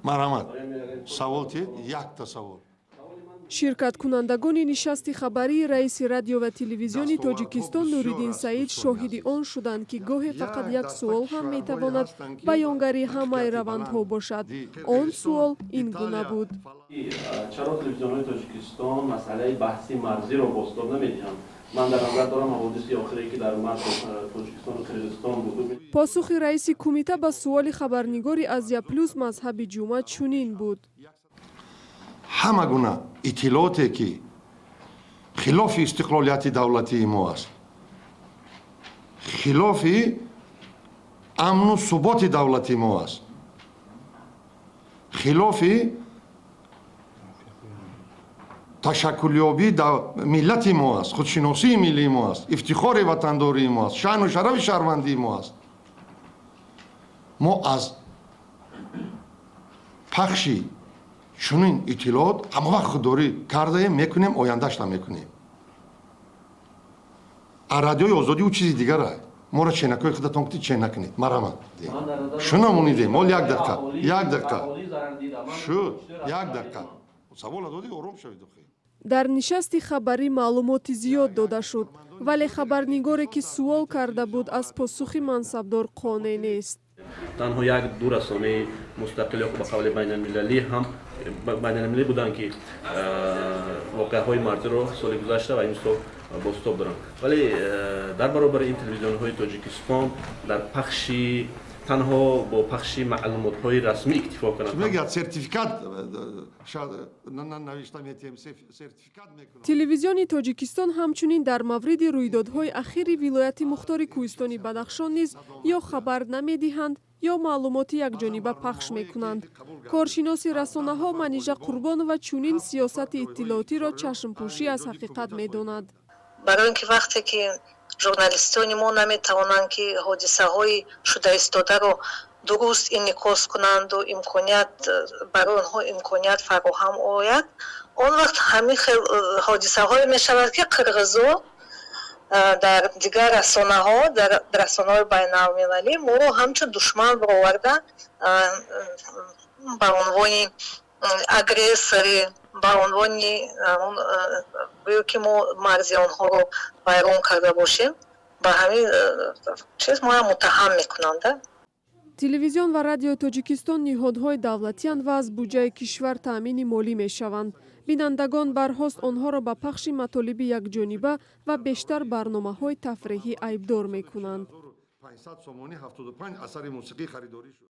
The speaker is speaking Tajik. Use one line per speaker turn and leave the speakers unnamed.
Марҳамат, савол тиҳед, якта савол.
Ширкаткунандагони нишасти хабарии раиси радио ва телевизиони Тоҷикистон Нуриддин Саид шоҳиди он шуданд, ки гоҳе фақат як суол ҳам метавонад баёнгари ҳамаи равандҳо бошад. Он суол ин гуна буд:
Чаро телевизионҳои Тоҷикистон масъалаи баҳси марзиро бозтоб намедиҳанд? Ман дар назар дорам ҳодиси охире, ки дар марз Тоҷикистону Қирғизистон буд.
Посухи раиси кумита ба суоли хабарнигори «Азия Плюс» Мазҳаби Ҷума чунин буд:
Ҳама гуна иттилооте, ки хилофи истиқлолияти давлатии мо аст, хилофи амну суботи давлати мо аст, хилофи ташаккулёбии миллати мо аст, худшиносии миллии мо аст, ифтихори ватандории мо аст, шаъну шарафи шаҳрвандии мо аст, мо аз пахши чунин иттилоот ҳамавақт худдорӣ кардаем, мекунем, ояндаашам мекунем. А Радиои Озодӣ ӯ чизи дигара. Моро ченакҳои худатон кути чен накунед. Марҳамат, шунамонидем. Ҳол як дақиқа, як дақиқа шуд, як дақиқа савола додӣ, ором шавед.
Дар нишасти хабарӣ маълумоти зиёд дода шуд, вале хабарнигоре, ки суол карда буд, аз посухи мансабдор қонеъ нест.
Танҳо як ду расонаи мустақил ё ба қавли байналмилалӣ ҳам байналмилалӣ буданд, ки воқеаҳои марзиро соли гузашта ва имсол бозтоб доранд. Вале дар баробари ин телевизионҳои Тоҷикистон дар пахши танҳо бо пахши маълумотҳои расмӣ иктифо кунанд.
Мегӯяд, сертификат навишта метиҳем, сертификат мекунам.
Телевизиони Тоҷикистон ҳамчунин дар мавриди рӯйдодҳои ахири вилояти мухтори кӯҳистони Бадахшон низ ё хабар намедиҳанд, ё маълумоти якҷониба пахш мекунанд. Коршиноси расонаҳо Манижа Қурбонова чунин сиёсати иттилоотиро чашмпӯшӣ аз ҳақиқат медонад.
Барои ин ки вақте ки журналистони мо наметавонанд, ки ҳодисаҳои шуда истодаро дуруст инъикос кунанду имконият барои онҳо имконият фароҳам ояд, он вақт ҳамин хел ҳодисаҳое мешавад, ки қирғизо дар дигар расонаҳо, дар расонаҳои байналмилалӣ моро ҳамчун душман бароварда, ба унвони агрессори, ба унвони гӯё ки мо марзи онҳоро вайрон карда бошем, ба ҳамин чиз моро муттаҳам мекунанд.
Телевизион ва Радиои Тоҷикистон ниҳодҳои давлатиянд ва аз буҷаи кишвар таъмини молӣ мешаванд. Бинандагон барҳост онҳоро ба пахши матолиби якҷониба ва бештар барномаҳои тафреҳӣ айбдор мекунанд.
500 сомонӣ 75 асари мусиқӣ харидорӣ шуд.